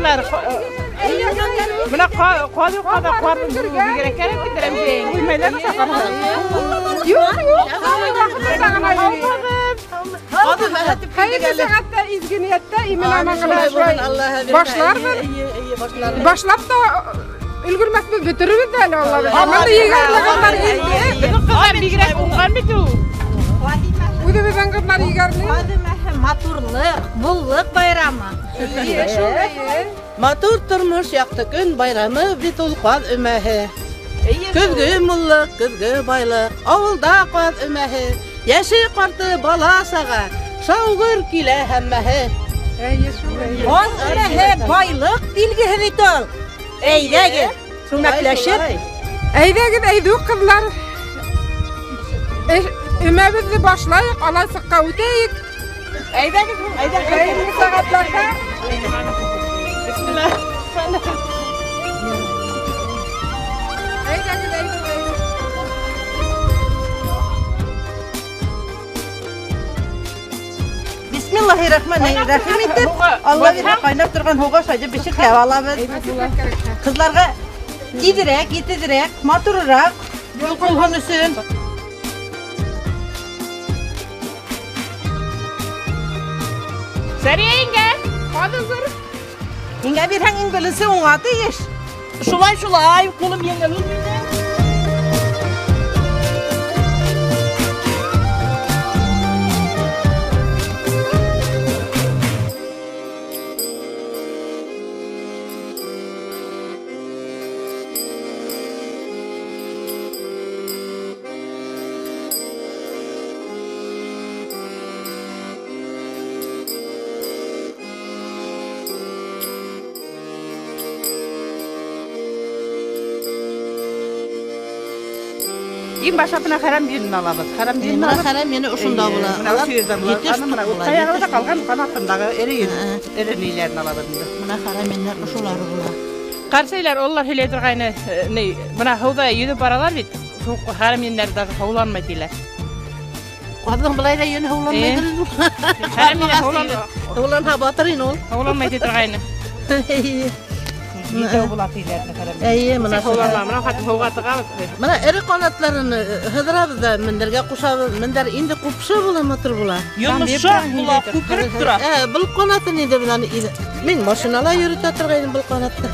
Кызлар, менә каз юкка кар бигрәк кәрәк бит Рәмзия. Куймайлар Юк, юк. Хәерле сәгатьтә, изге нияттә, имин аман гына шулай башларбыз. Башлап та өлгермәсбез, бетерербез дә әле Алла бирсә. Монда егәрле кызлар килде. Безнең кызлар бигрәк уңган бит ул. Үзебезнең кызлар егәрле. Матурлык, муллык байрамы. Матур тормыш, якты көн байрамы бит ул каз өмәһе. Көзге муллык, көзге байлык, авылда каз өмәһе. Яше карты бала сага, шаугыр килә һәммәһе. Каз өмәһе байлык билгеһе бит ул. Әйдәгез, күмәкләшеп. Әйдәгез, әйдүк кызлар. Өмәбеҙҙе башлайыҡ, аласыҡҡа үтәйек. Әйдәгез, әйдәгез. Хәерле сәғәтләрҙә. Бисмилла. Әйдәгез, әйдүк, әйдүк. Бисмиллахиррахманиррахим итеп, Алла бирһә кайнап торган һуға шайтып бешекләп алабыҙ. Кызларга тиҙерәк, етеҙерәк, матурыраҡ йолҡолһон өсөн. Сәрия еңгә, хәҙер. Еңгә бирһәң иң беренсе уңа тейеш. Шулай, шулай, ҡулым еңел ул минең. Иң башлап менә хәрәм йөнен алабыҙ. Хәрәм йөнен Менә алып, хәрәм йөнө ошонда була. Менә ошо ерҙә була. Етеш Аны менә була, аяғында етеш ҡалған ҡанатындағы эре йөн, эре ниләрен алабыҙ инде. Менә хәрәм йөннәр ошолары була. Ҡарсыйлар, олар һөйләй торғайны, ни, бына һыуҙа йөҙөп баралар бит. Хәрәм йөннәр даже һыуланмай тиләр. Ҡаҙҙың былай ҙа йөнө һыуланмайҙыр инде. Хәрәм йөнө һыуланмай. Һыуланһа батыр ине ул. Һыуланмай ти торғайны. Етәү була тиләр хәрәм. Эйе, мына Һыуланма, мына хатта һыуға тығабыҙ. Мына эре ҡанатларын һыҙырабыҙ ҙа мендәргә ҡушабыҙ. Мендәр инде ҡупшы була, матур була. Йомшаҡ була, күпереп тора. Был ҡанатын инде бынан мин машинала йөрөтә торғайным был ҡанатты.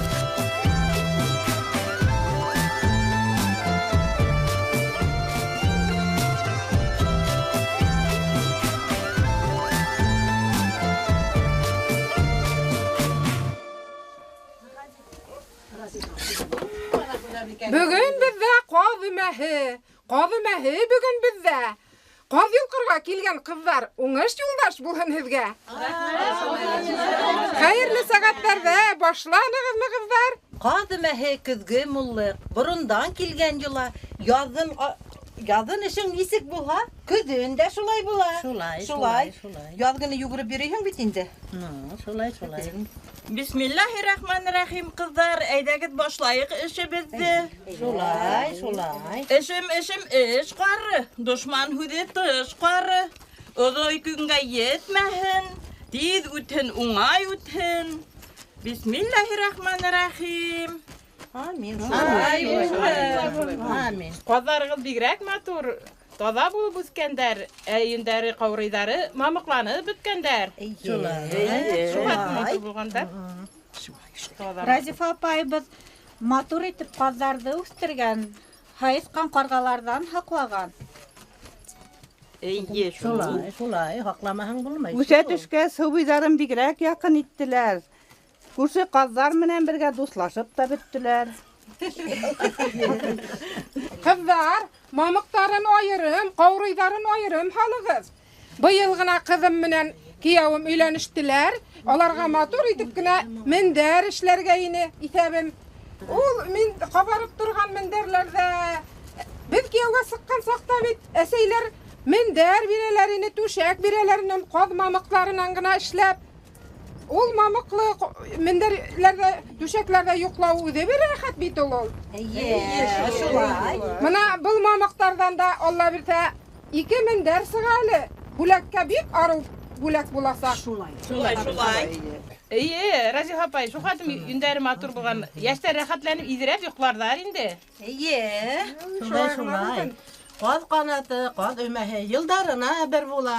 Бөгөн беҙҙә ҡаҙ өмәһе, ҡаҙ өмәһе бөгөн беҙҙә. Ҡаҙ йолҡорға килгән ҡыҙҙар, уңыш юлдаш булһын һеҙгә. Хәйерле сәғәттәрҙә башланығыҙмы, ҡыҙҙар? Ҡаҙ өмәһе көҙгө муллыҡ, борондан килгән йола. Яҙын эшең нисек булһа, көҙөн дә шулай була. Шулай, Шулай. шулай, шулай. Яҙ көнө йүгереп йөрөйһөң бит инде. Ну, шулай, шулай. Бисмиллахиррахманиррахим, ҡыҙҙар, әйҙәгеҙ башлайыҡ эшебеҙҙе. Шулай, шулай. Эшем, эшем, эш ҡары, дошман һүҙе тыш ҡары. Оҙой көнгә етмәһен, тиҙ үтһен, уңай үтһен. Бисмиллахиррахманиррахим. Амин. Амин. Амин. Ҡаҙҙарығыҙ бигерәк матур, таҙа булып үҫкәндәр, ә йөндәре, ҡаурыйҙары мамыҡланып бөткәндәр. Шулай. Шулай матур булғандар. Разифа апайыбыҙ матур итеп ҡаҙҙарҙы үҫтергән, һайыҫҡан ҡарғаларҙан һаҡлаған. Эйе, шулай. Шулай, шулай, һаҡламаһаң булмай. Үҫә төшкәс, һыу буйҙарын бигерәк яҡын иттеләр. Күрше ҡаҙҙар менән бергә дуҫлашып та бөттөләр. Ҡыҙҙар, мамыҡтарын айырым, ҡаурыйҙарын айырым һалығыҙ. Быйыл ғына ҡыҙым менән кейәүем өйләнештеләр. Аларға матур итеп кенә мендәр эшләргә ине иҫәбем. Ул мин ҡабарып торған мендәрләрҙә беҙ кейәүгә сыҡҡан саҡта бит әсәйләр мендәр бирәләр ине, түшәк бирәләр ине, ҡаҙ мамыҡтарынан ғына эшләп. Ул мамыҡлы мендәрләрҙә, түшәкләрҙә йоҡлау үҙе бер рәхәт бит ул. Эйе, шулай. Мына был мамыҡтарҙан да Алла бирһә ике мендәр сыға әле. Бүләккә бик арыу бүләк буласаҡ. Шулай. Шулай, шулай. Эйе, Разифа апай, шул хәтлем өндәре матур булған. Йәштәр рәхәтләнеп иҙерәп йоҡларҙар инде. Эйе. Шулай, шулай. Ҡаҙ ҡанаты, ҡаҙ өмәһе йылдарына бер була.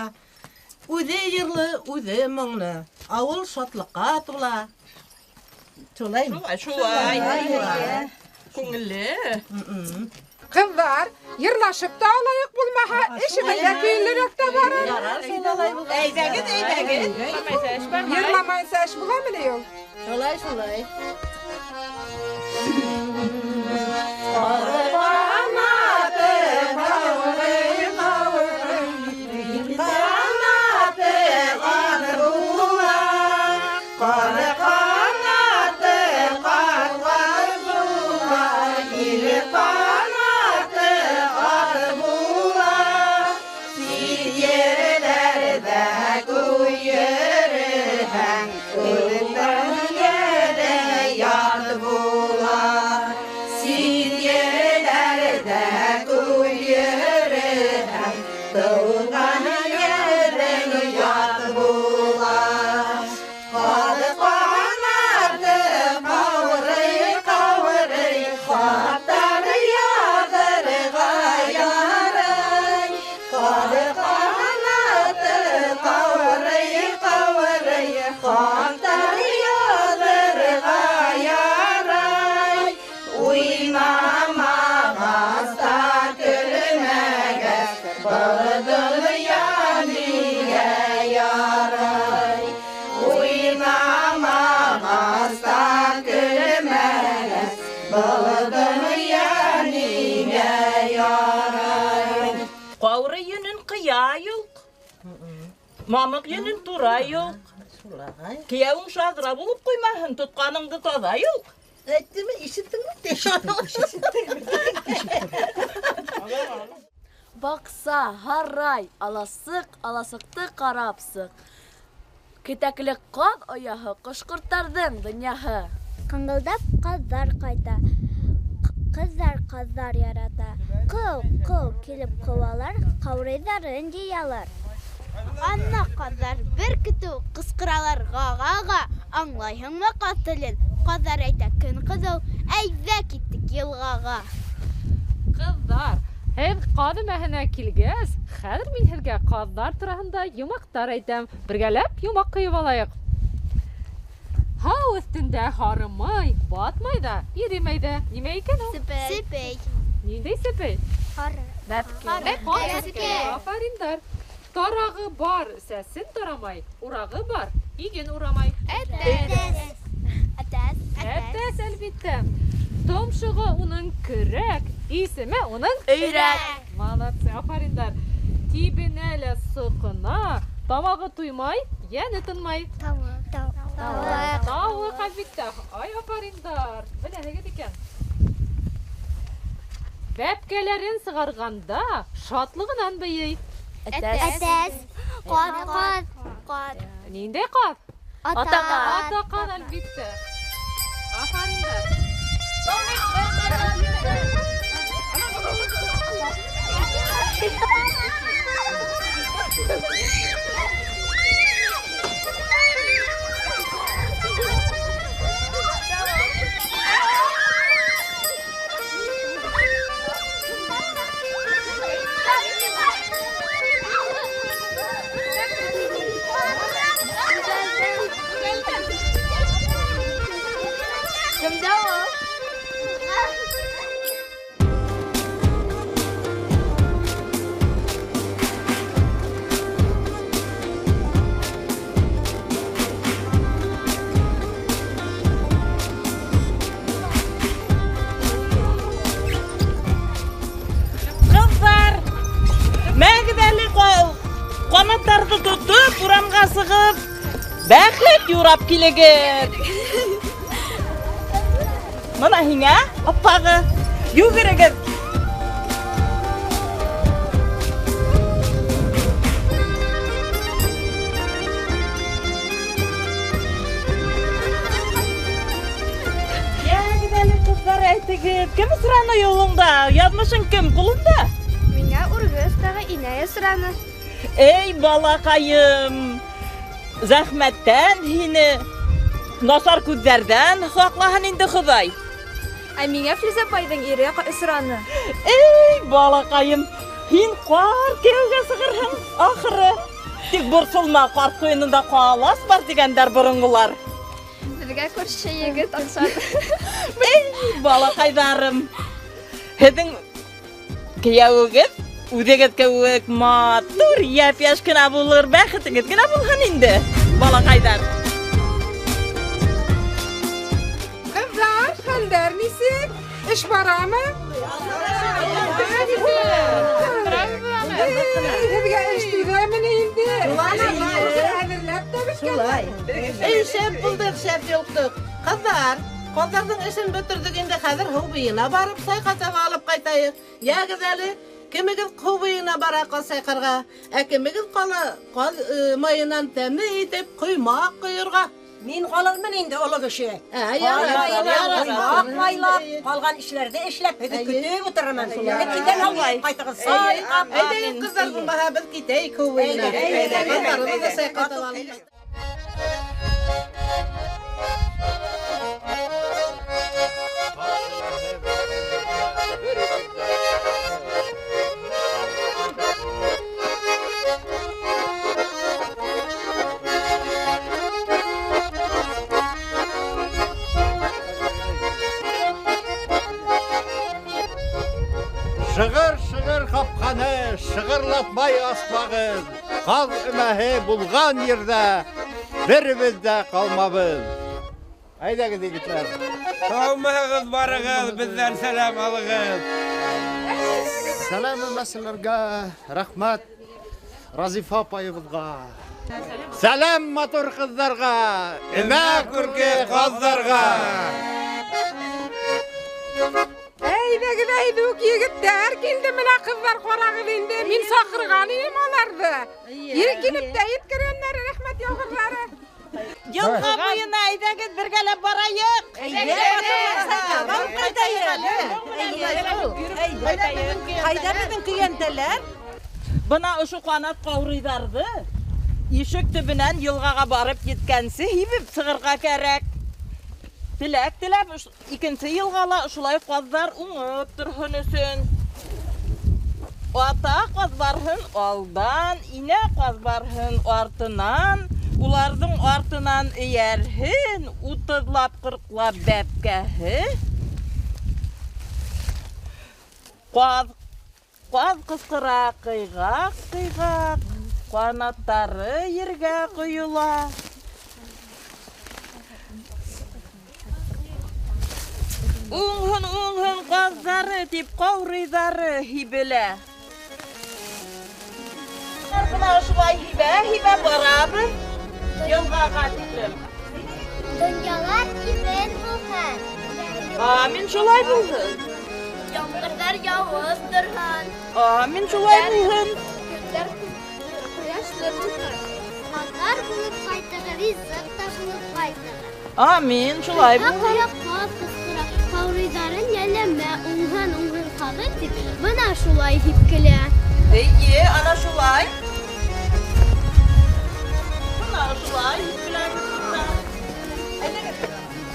Үҙе йырлы, үҙе моңло. Ауыл шатлыҡҡа тула. Шулаймы? Шулай, шулай. Күңелле. Ҡыҙҙар, йырлашып та алайыҡ булмаһа, эшебеҙ ҙә көйлөрәк тә барыр. Әйҙәгеҙ, әйҙәгеҙ. Йырламайса эш бармай. Йырламайса эш буламы ни ул? Шулай, шулай. Ҡанаты ҡаурый, ҡаурый, ҡанаты ҡаҙ була. Ҡаҙ ҡанаты ҡаҙ була. Ил ҡанаты ҡаҙ була. Сит ерҙәрҙә күй йөрөһәң, үҙеңдән ерең ят була. Сит ерҙәрҙә күй йөрөһәң, тыуған ерең ят була. Ҡаҙ ҡанаты ҡаурый, ҡаурый, хаттар яҙырға ярай. Ҡаҙ ҡанаты ҡаурый, ҡаурый, хаттар яҙырға ярай. Уйнамағас та көлмәгәс, был донъя нигә ярай? Уйнамағас та көлмәгәс, был донъя нигә ярай? Ҡаурый йөнөн ҡыя юҡ, мамыҡ йөнөн тура юҡ. Шулай. Кейәүең шаҙра булып ҡуймаһын, тотҡаныңды таҙа юҡ. Әйттеме, ишеттеңме? Баҡса, һарай, аласыҡ, аласыҡты ҡарап сыҡ. Кетәкле ҡаҙ ояһы, ҡош-ҡорттарҙың донъяһы. Ҡаңғылдап ҡаҙҙар ҡайта, ҡыҙҙар ҡаҙҙар ярата. Ҡыу, ҡыу килеп ҡыуалар, ҡаурыйҙарын йыялар. Ана ҡаҙҙар бер көтөү ҡысҡыралар ға-ға-ға. Аңлайһыңмы ҡаҙ телен? Ҡаҙҙар әйтә көн ҡыҙыу, әйҙә киттек йылғаға. Ҡыҙҙар, һеҙ ҡаҙ өмәһенә килгәс, хәҙер мин һеҙгә ҡаҙҙар тураһында йомаҡтар әйтәм. Бергәләп йомаҡ ҡойоп алайыҡ. Һыу өҫтөндә һарымай, батмай ҙа, иремәй ҙә. Нимә икән ул? Сепей. Сепей. Ниндәй сепей? Һары. Бәпкә. Бәпкә. Афариндар. Тарағы бар, сәсен тарамай, урағы бар, иген урамай. Әтәс. Әтәс. Әтәс, әлбиттә. Томшоғо уның көрәк, исеме уның Өйрәк. Молодцы, афариндар. Тибенә лә соҡона, тамағы туймай, йәне тынмай. Тауыҡ. Тауыҡ. Тауыҡ, әлбиттә. Ай, афариндар. Беләһегеҙ икән. Бәпкәләрен сығарғанда шатлығынан бейей. Әтәс. Әтәс. Ҡаҙ, ҡаҙ, ҡаҙ. Ниндәй ҡаҙ? Ата ҡаҙ. Ата ҡаҙ, әлбиттә. Афариндар. Кемдә ул? Ҡыҙҙар, мәгеҙ әле ҡанаттарҙы тотоп, урамға сығып, бәхет юрап килегеҙ. Бына һиңә, аппағы, йүгерегеҙ. Йәгеҙ әле, ҡыҙҙар, әйтегеҙ, кем осраны юлыңда? Яҙмышың кем ҡулында? Миңә Үрге остағы инәй осраны. Эй, балаҡайым, зәхмәттән һине Насар күҙҙәрҙән һаҡлаһын инде Хоҙай. Ә миңә Флүзә апайҙың ире осраны. Эй, балаҡайым, һин ҡарт кейәүгә сығырһың ахыры. Тик борсолма, ҡарт ҡуйынында ҡалас бар тигәндәр боронғолар. Беҙгә күрше егет оҡшаны. Эй, балаҡайҙарым, һеҙҙең кейәүегеҙ үҙегеҙ кеүек матур, йәп-йәш кенә булыр, бәхетегеҙ генә булһын инде, балаҡайҙар. Ҡыҙҙар, хәлдәр нисек? Эш барамы? Һеҙгә эш түҙәме ни инде? Әҙерләп тә бөткәндәр. Эй, шәп булдыҡ, шәп йолҡтоҡ. Ҡыҙҙар, ҡаҙҙарҙың эшен бөтөрҙөк инде, хәҙер һыу буйына барып сайҡатып алып ҡайтайыҡ. Йәгеҙ әле, кемегеҙ һыу буйына бара ҡаҙ сайҡарға, ә кемегеҙ ҡала ҡаҙ майынан тәмле итеп ҡоймаҡ ҡойорға? Мин ҡалырмын инде оло кеше. Ҡоймаҡ майлап, ҡалған эшләрҙе эшләп, һеҙҙе көтөп ултырырмын. Китәм һуң, ҡайтығыҙ сайҡап. Әйҙәгеҙ, ҡыҙҙар, булмаһа беҙ китәйек һыу буйына. Ҡаҙҙарыбыҙ ҙа сайҡатып алып. Шығыр-шығыр ҡапҡаны шығырлатмай асмағыҙ. Ҡаҙ өмәһе булған ерҙә беребеҙ ҙә ҡалмабыҙ. Әйҙәгеҙ, егеттәр. Һаумыһығыҙ, барығыҙ, беҙҙән сәләм алығыҙ. Сәләм өмәселәргә, рәхмәт Разифа апайыбыҙға. Сәләм матур ҡыҙҙарға, өмә күрке ҡаҙҙарға. Әйҙәгеҙ, әйҙүк, егеттәр, килде менә ҡыҙҙар, ҡарағыҙ инде. Мин саҡырған инем аларҙы. Килеп тә еткергәндәр, рәхмәт яуғырлары. Йылға буйына әйҙәгеҙ, бергәләп барайыҡ. Ҡайҙа беҙҙең көйәнтәләр? Бына ошо ҡанат ҡаурыйҙарҙы ишек төбөнән йылғаға барып еткәнсе һибеп сығырға кәрәк. Теләк теләп икенсе йылғала ошолай ҡаҙҙар уңып торһон өсөн. Ата ҡаҙ барһын алдан, инә ҡаҙ барһын артынан, уларҙың артынан эйәрһен 30-лап 40-лап бәпкәһе. Ҡаҙ ҡысҡыра ҡыйғаҡ-ҡыйғаҡ, ҡанаттары ергә ҡойола. Уңһын, уңһын ҡаҙҙары тип ҡаурыйҙары һибелә. Бына ошолай һибә-һибә барабыҙ йылғаға тиклем. Донъялар имен булһын. Амин, шулай булһын. Ямғырҙар яуып торһон. Амин, шулай булһын. Көндәр ҡояшлы булһын. Ҡаҙҙар булып ҡайтығыҙ, ризыҡ та булып ҡайтығыҙ. Амин, шулай булһын. Ҡояҡ ҡаҙ ҡысҡыра, ҡаурыйҙарын йәлләмә, уңһын, уңһын ҡаҙы тип, бына шулай һипкелә. Эйе, ана шулай. Бына шулай һипкеләбеҙ, ҡыҙҙар.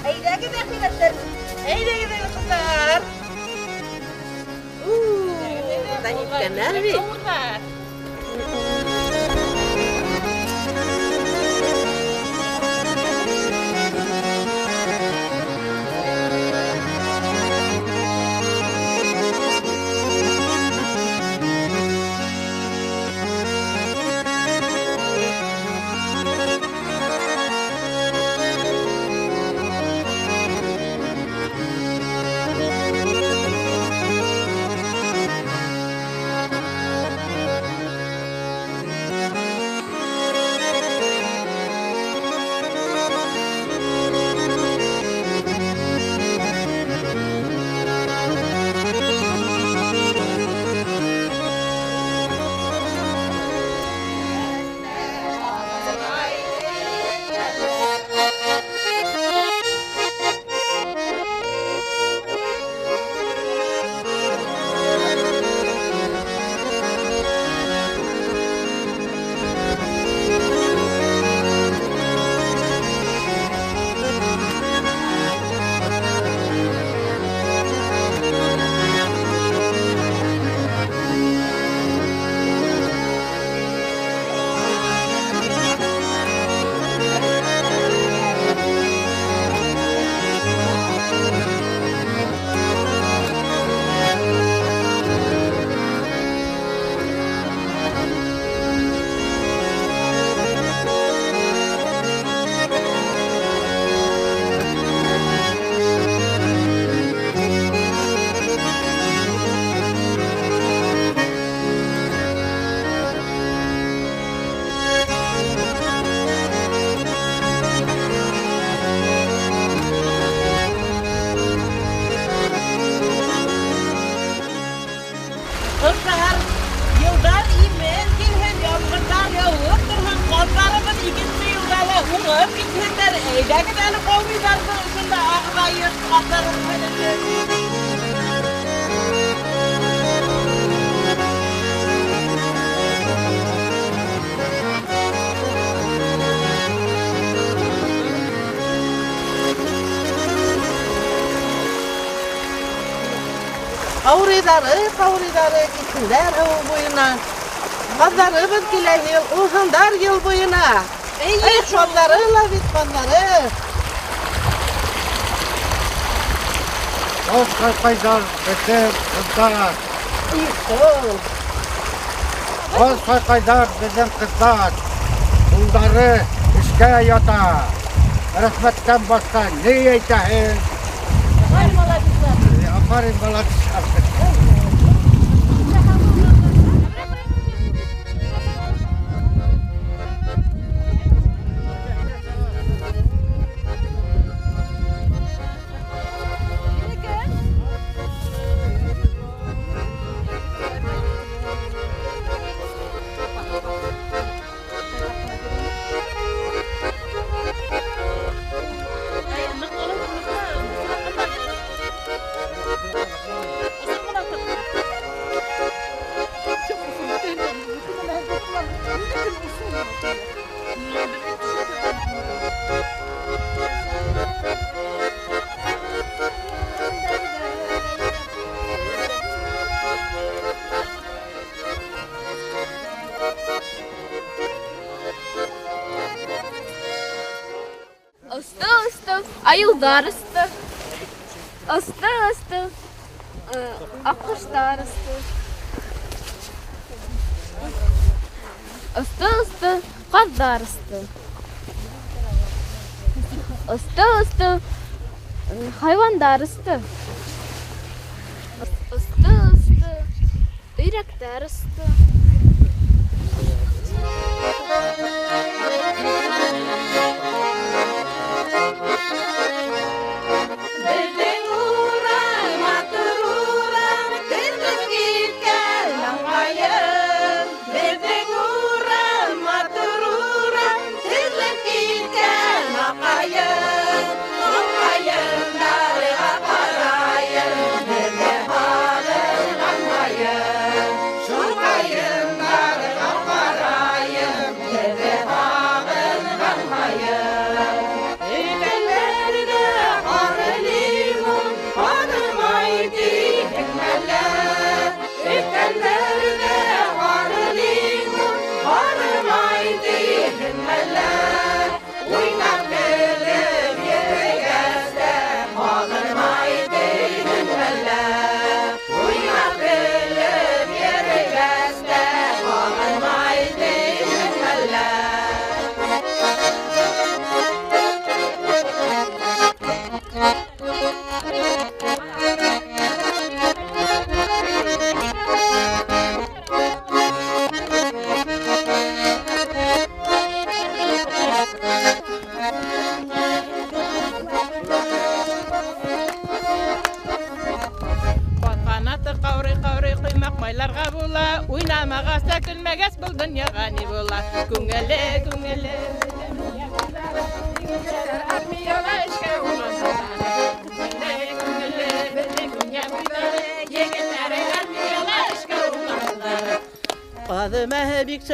Әйҙәгеҙ, әхирәттәр. Әйҙәгеҙ, ҡыҙҙар. Бында һипкәндәр бит. Талығып китһендәр, әйҙәгеҙ әле ҡаурыйҙарҙы ошонда ағыҙайыҡ, ҡаҙҙар уңһын өсөн. Ҡаурыйҙары, ҡаурыйҙары китһендәр һыу буйына. Ҡаҙҙарыбыҙ килә йыл, уңһындар йыл буйына. Эй, ҡаҙҙары ла бит ҡаҙҙары. Ҡаҙ ҡайҡайҙар беҙҙең ҡыҙҙар. Ҡаҙ ҡайҡайҙар беҙҙең ҡыҙҙар. Ҡулдары эшкә ята. Рәхмәттән башҡа ни әйтәһең? Афарин, молодец. Айыуҙар осто, осто, осто, аҡҡоштар осто, осто, осто, ҡаҙҙар осто, осто, осто, хайуандар осто, осто, осто, өйрәктәр осто.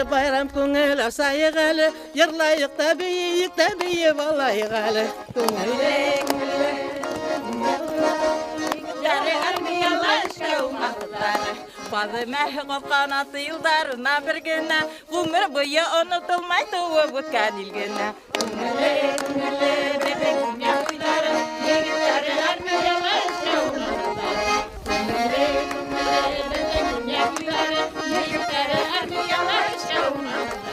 Байрам күңел асайыҡ әле, йырлайыҡ та бейейек тә бейеп алайыҡ әле. Күңелле, күңелле. Егеттәре армияла эшкә уңмаҫтары. Ҡаҙ өмәһе ҡаҙ ҡанаты йылдарына бер генә, ғүмер буйы онотолмай тыуып үткән ил генә. Күңелле, күңелле, беҙҙең донъя буйҙары, егеттәре армияла эшкә уңмаҫтары. Күңелле, күңелле, беҙҙең донъя буйҙары, егеттәре армияла эшкә уңмаҫтары.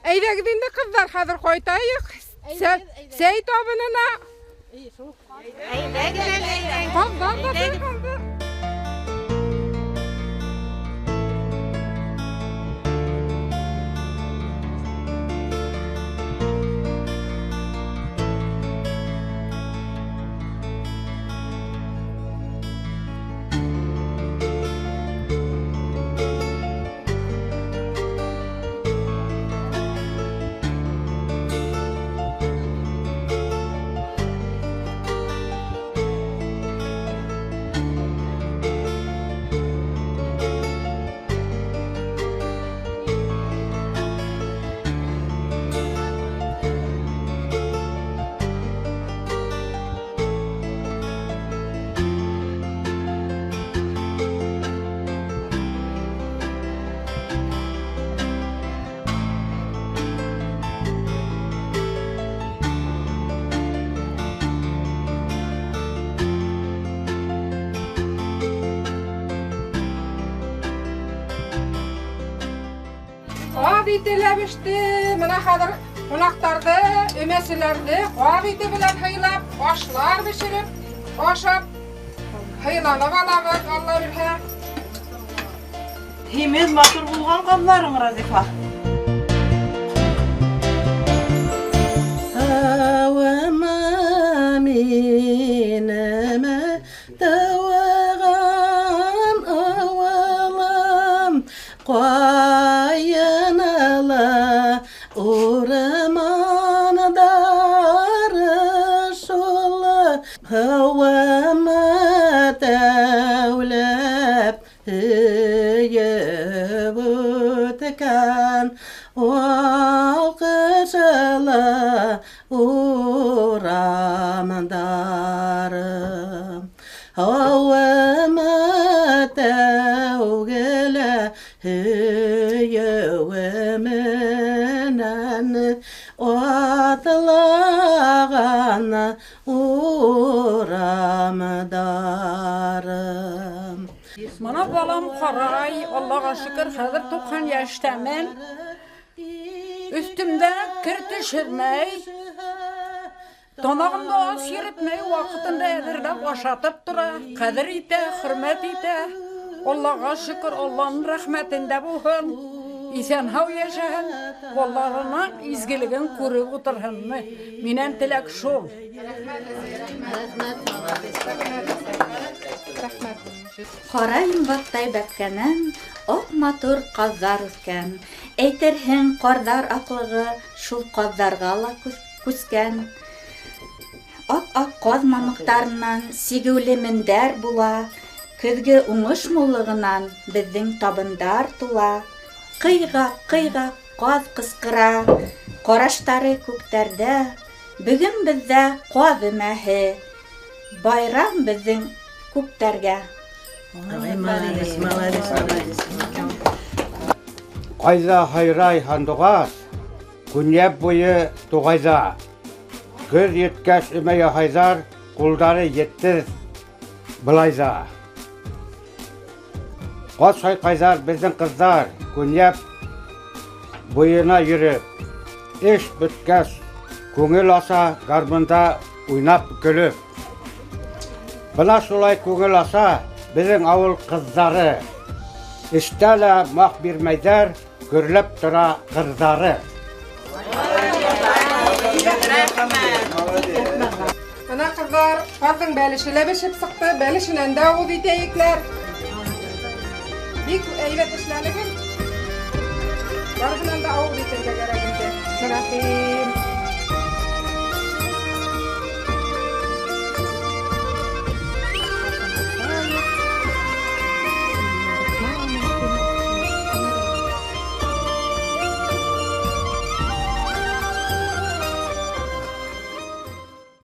Әйҙәгеҙ инде, ҡыҙҙар, хәҙер ҡайтайыҡ. Сәй табынына. Ҡаҙҙар ҙа туйғанды. Ҡаҙ ите ләбеште. Мына хәҙер ҡунаҡтарҙы, өмәселәрҙе ҡаҙ ите белән һыйлап, ашлар бешереп, ашап, һыйланып алабыҙ, Алла бирһә. Һимеҙ матур булған ҡаҙҙарың, Разифа. Һауыма минем тыуған ауылым, ҡайынлы урмандары шул. Һауыма тәүләп һөйөп үткән алҡышлы урамдары. Һауыма тәүгелә һөйөүе менән атлаған урамдары. Мына балам ҡарай, Аллаға шөкөр, хәҙер 90 йәштәмен. Өҫтөмдә кер төшөрмәй, тамағымда ас йөрөтмәй, ваҡытында әҙерләп ашатып тора, ҡәҙер итә, хөрмәт итә. Аллаға шөкөр, Алланың рәхмәтендә булһын, иҫән-һау йәшәһен, балаларының изгелеген күреп ултырһын. Минән теләк шул. Рәхмәт. Ҡара йомғаҡтай бәпкәнән аҡ матур ҡаҙҙар үҫкән. Әйтерһең, ҡарҙар аҡлығы шул ҡаҙҙарға ла күскән. Ап-аҡ ҡаҙ мамыҡтарынан сигеүле мендәр була. Көҙгө уңыш муллығынан беҙҙең табындар тула. Ҡыйғаҡ-ҡыйғаҡ ҡаҙ ҡысҡыра, ҡараштары күктәрҙә. Бөгөн беҙҙә ҡаҙ өмәһе, байрам беҙҙең күптәргә. Молодец, молодец, молодец. Ҡайҙа һайрай һандуғас, көнйәп буйы туғайҙа. Көҙ еткәс өмә яһайҙар, ҡулдары етте былайҙа. Ҡаҙ сайҡайҙар беҙҙең ҡыҙҙар, көнйәп буйына йөрөп. Эш бөткәс, күңел аса, гармунда уйнап көлөп. Бына шулай күңел аса беҙҙең ауыл ҡыҙҙары. Эштә лә маҡ бирмәйҙәр, гөрләп тора ҡырҙары. Бына ҡыҙҙар, ҡаҙҙың бәлеше лә бешеп сыҡты, бәлешенән дә ауыҙ итәйекләр. Бик һәйбәт эшләнегеҙ. Барыһынан да ауыҙ итергә кәрәк инде. Рәхим.